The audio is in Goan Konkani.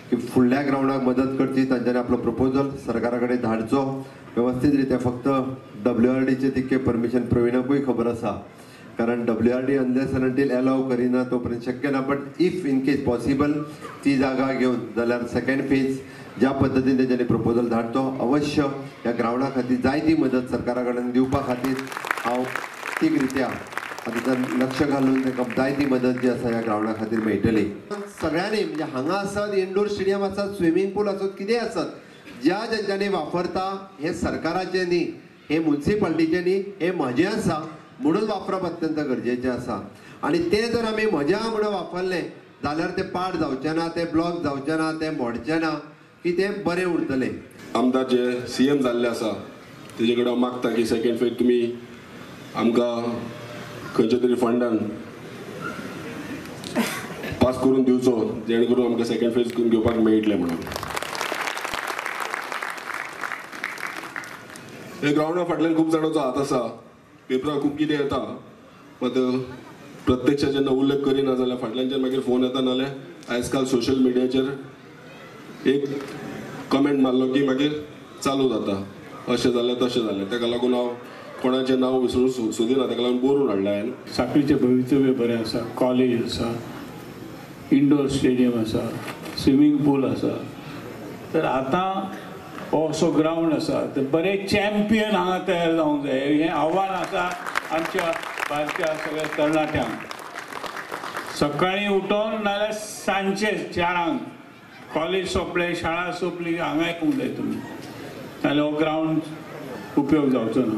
की फुडल्या ग्रावंडाक मदत करची. तांच्यांनी आपलो प्रपोजल सरकारा कडेन धाडचो वेवस्थीत रित्या. फक्त WRDचें तितकें परमिशन प्रवीणाकूय खबर आसा, कारण WRD unless and until allow करिना तो पर्यंत शक्य ना. But if in case possible ती जागा घेवन जाल्यार सेकंड फेज ज्या पद्दतीन तेंच्यांनी प्रपोजल धाडचो, अवश्य ह्या ग्रावंडा खातीर जाय ती मदत सरकारा कडेन दिवपा खातीर हांव तीक रित्या आतां लक्ष घालून ताका जाय ती मदत जी आसा ह्या ग्रावंडा खातीर मेळटली. सगळ्यांनी म्हणजे हांगा आसत इंडोर स्टेडियम आसत, स्विमींग पूल आसत, कितेंय आसत, ज्या ज्यांच्यांनी वापरता हें सरकाराचें न्ही, हें मुन्सिपाल्टीचें न्ही, हें म्हजें आसा म्हणून वापरप अत्यंत गरजेचें आसा. आनी तें जर आमी म्हज्या म्हणून वापरलें जाल्यार तें पाड जावचें ना, तें ब्लॉक जावचें ना, तें मोडचें ना, की तें बरें उरतलें. आमदार जे CM जाल्ले आसा तेजे कडेन हांव मागता की सेकंड फेज तुमी आमकां खंयच्या तरी फंडान पास करून दिवचो, जेणे करून आमकां सेकंड फेज घेवपाक मेळटलें म्हणून. हे ग्रावंडा फाटल्यान खूब जाणांचो हात आसा, पेपरार खूब कितें येता, मात प्रत्यक्ष जेन्ना उल्लेख करिना जाल्यार फाटल्यानच्यान मागीर फोन येता, नाल्यार आयज काल सोशल मिडियाचेर एक कमेंट मारलो की मागीर चालू जाता, अशें जालें तशें जालें. ताका लागून हांव कोणाचें नांव विसरून सोदिना, ताका लागून बरोवन हाडलें हांवें. साखळीचें भवितव्य बरें आसा, कॉलेज आसा, इंडोर स्टेडियम आसा, स्विमींग पूल आसा. तर आतां हो असो ग्रावंड आसा तर बरे चॅम्पियन हांगा तयार जावंक जाय. हें आव्हान आसा आमच्या बारक्या सगळ्या तरणाट्यांक. सकाळीं उठोन नाल्यार सांजचे 4 कॉलेज सोंपलें, शाळा सोंपली, हांगा येवंक जाय तुमी, नाल्यार हो ग्रावंड उपयोग जावचो ना.